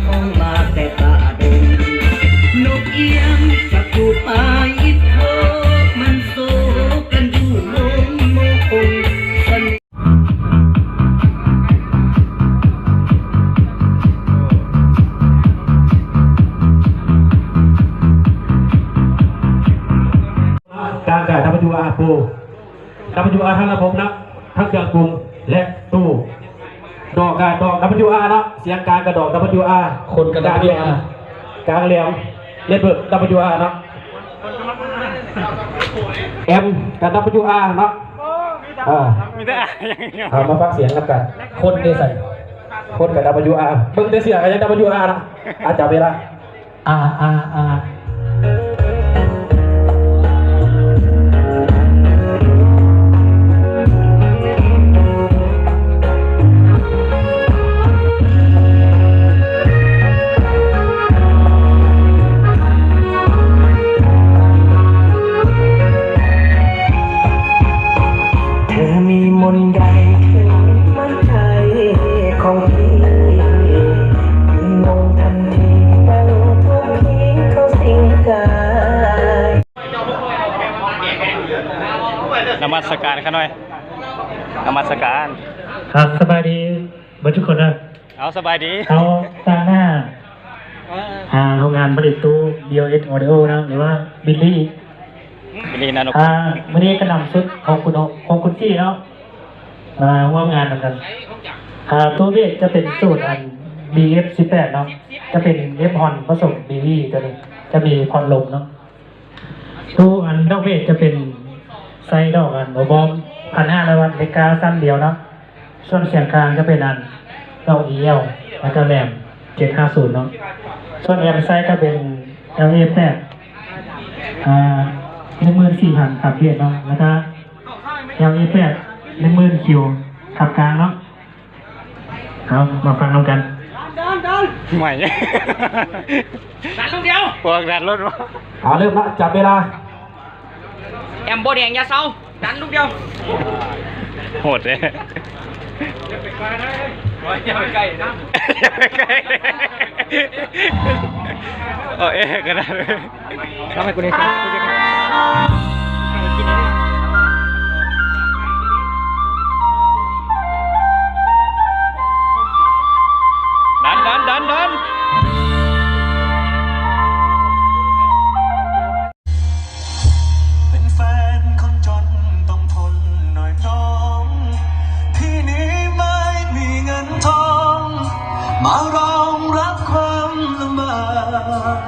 ຂອງມາແຕ່ຕາດົນ ນົກອຽງຈັບຢູ່ປາຍອິດໂທກ ມັນໂຊກັນຢູ່ມົງມົງຄົງ ສະເໜ່ ກາງກະດັບເບິນຢູອາໂປ ດັບເບິນຢູອາທັງລຳໂພງນະ ທັງເຄື່ອງປຸງ ແລະ ຕູ້ ດອກກະດອກດັບເບິນຢູອາເນາະ ສຽງກາງກະດອກດັບເບິນຢູອາ ຄົນກະດັບເບິນຢູອາ ກາງແຫຼມ ເລດເບີດດັບເບິນຢູອາເນາະ ແອມກະດັບເບິນຢູອາເນາະ ເອີ ມີແຕ່ອາ ເອົາມາຟັງສຽງນຳກັນ ຄົນເດໃສ ຄົນກະດັບເບິນຢູອາ ເບິ່ງແຕ່ເສື້ອກະຍັງດັບເບິນຢູອາເນາະ ອາ ຈັບເວລາ. ອາ ອາ ອາ ເທມີມົນໃດຄື ຂອງພີ່ ມີນົງທັນທີ ດັ່ງທຸກທີ່ເຂົາສິງກາຍ. ນະມັດສະການຂ້ານ້ອຍ ນະມັດສະການ ຄັບ ສະບາຍດີເບິດທຸກຄົນເດີ ເອົາ ສະບາຍດີ ເຮົາຕາງໜ້າ ອ່າ ໂຮງງານຜະລິດຕູ້ ບີໂອເອັສ ອອດິໂອ ເນາະ ຫຼືວ່າບິລລີ ບິລລີນາໂນ ອ່າ ມື້ນີ້ກະນຳຊຸດຂອງຄຸນ ຂອງຄຸນສີ່ເນາະ ມາຮ່ວມງານນຳກັນ ອ່າ ໂຕເບສຈະເປັນສູດອັນ ບີເອັຟສິບແປດເນາະ ຈະເປັນເອັຟຮອນປະສົມບີວີ ໂຕນີ້ຈະມີພອດລົມເນາະ ໂຕອັນດອກເບສຈະເປັນໃສ່ດອກອັນໂອບອມ ພັນຫ້າຮ້ອຍວັດ ເຫຼັກກ້າວຊັ້ນດຽວເນາະ ສ່ວນສຽງກາງຈະເປັນອັນດອກອີແອວ ແລ້ວກະແຫຼມ ເຈັດຫ້າສູນເນາະ ສ່ວນແອມໃຊ້ກະເປັນແອລເອແປດ ອ່າ ໜຶ່ງໝື່ນສີ່ພັນ ຂັບເບສເນາະ ແລ້ວກະ ແອລເອແປດ ໜຶ່ງໝື່ນຄິວ ຂັບກາງເນາະ ເອົາ ມາຟັງນຳກັນ ດັນ ດັນ ໃໝ່ ດັນລູກດຽວ ພວກດັນລົດ ເອົາ ເລີ່ມລະ ຈັບເວລາ ແອມບໍ່ແດງຢ່າເຊົາ ດັນລູກດຽວ ໂຫດເດ້ ຢ່າໄປໃກ້ນະ ຢ່າໄປໃກ້ ເອົາເອກະດານ ທຳໃຫ້ກູໄດ້ ດັນ ດັນ ດັນ ດັນ ເປັນແຟນຄົນຈົນຕ້ອງທົນໜ້ອຍໜອງ ທີ່ນີ້ໄມ່ມີເງິນທອງ ມາຮອງຮັບຄວາມລຳບາກ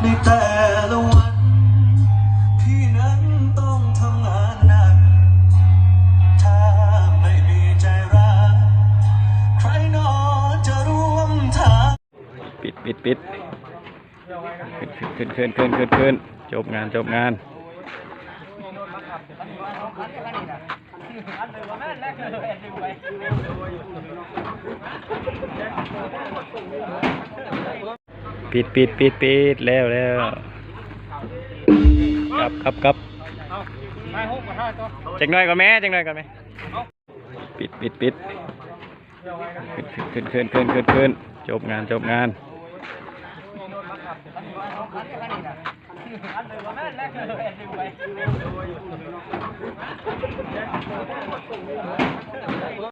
ໃນແຕ່ລະວັນ ທີ່ນັ້ນຕ້ອງທຳງານໜັກ ຖ້າໄມ່ມີໃຈຮັກ ໃຄໜໍຈະຮ່ວມທາງ ປິດ ປິດ ປິດ. ຂຶ້ນ ຂຶ້ນ ຂຶ້ນ ຈົບງານ ຈົບງານ. ປິດ ປິດ ປິດ ປິດ ແລ້ວ ແລ້ວ. ກັບ ກັບ ກັບ. ຈັກໜ້ອຍກ່ອນແມ້ ຈັກໜ້ອຍກ່ອນແມ້. ປິດ ປິດ ປິດ. ຂຶ້ນ ຂຶ້ນ ຂຶ້ນ ຈົບງານ ຈົບງານ. ເ